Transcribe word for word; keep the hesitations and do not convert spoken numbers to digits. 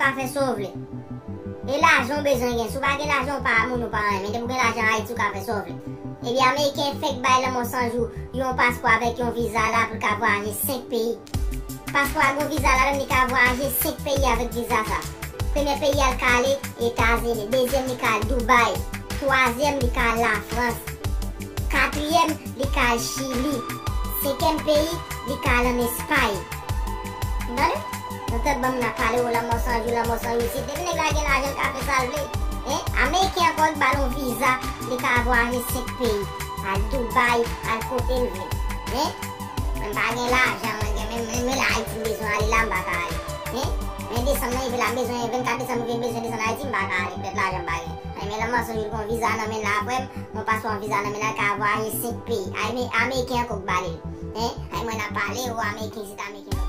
ka fè sa w vle. E lajan w bezwen gen. Si w pa gen lajan, w pa moun, ou pa anyen. Men depi w gen lajan Ayiti, w ka fè sa w vle. Ebyen, Ameriken fèk bay Lanmò San Jou yon paspò avèk yon viza la pou l ka vwayaje senk peyi. Paspò a gen yon viza ladan l, li ka vwayaje senk peyi avèk viza sa. Premye peyi a l ka ale Etazini, dezyèm li ka al Dubai, twazyèm li ka al Lafrans, katriyèm li ka al Chili, senkyèm peyi li ka al ann Espay. Tande? Nou tèt ban m nan pale, o Lanmò San Jou, Lanmò San Jou isit. Depi nèg la gen lajan, l ka fè sa l vle. Hein? Ameriken ankò ki ba l yon viza, li ka vwayaje senk peyi. Al Dubai, al kote l vle. Hein? Mwen pa gen lajan, mwen gen, men, men, men la Ayiti m bezwen ale la, m pa ka ale. Hein? Men desanm nan rive la, m bezwen, vennkat desanm rive, m bezwen desann Ayiti, m pa ka ale, poutèt lajan m pa gen. Hein, men Lanmò San Jou, li gen yon viza nan men l la, frè m, yon paspò, yon viza nan men l la, l ka vwayaje senk peyi. Ay, men Ameriken ankò k ba li l. Hein? Ay, mwen ap pale, o Ameriken isit, Ameriken